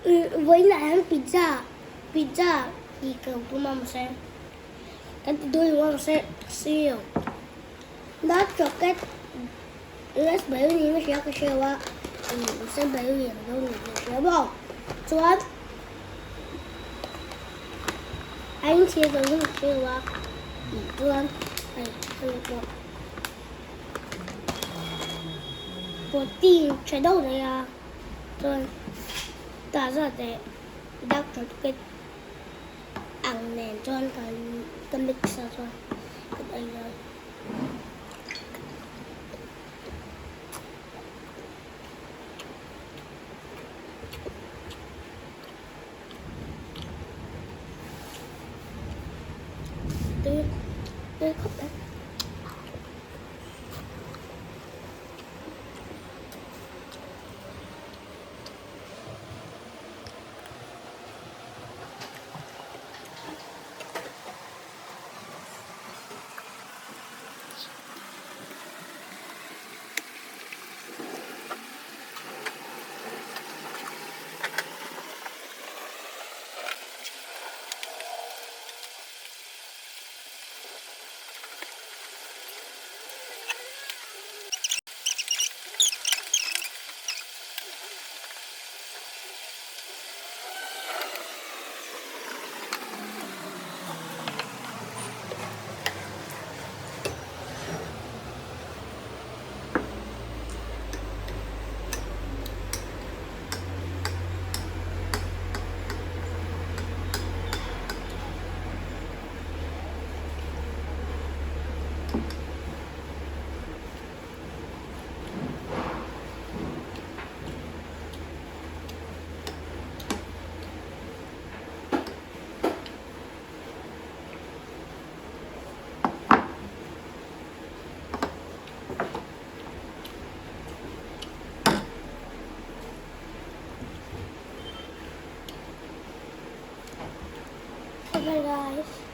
Vawiinah hian pizza pizza tih ka lo tum a mahse kan ti dawn lo a mahse sir dark chocolate raspberry niin ka hria ka hre lo a mahse berry ang deuh niin ka hria maw chuan a inchhir zawng zawng ka hre lo a chuan hei hemi pawh. Protein tha deuh daih a chuan tah zat leh dark chocolate ang nen chuan kan ka mix a chuan kan ei dawn. Tui tui khawp mai. Bye guys.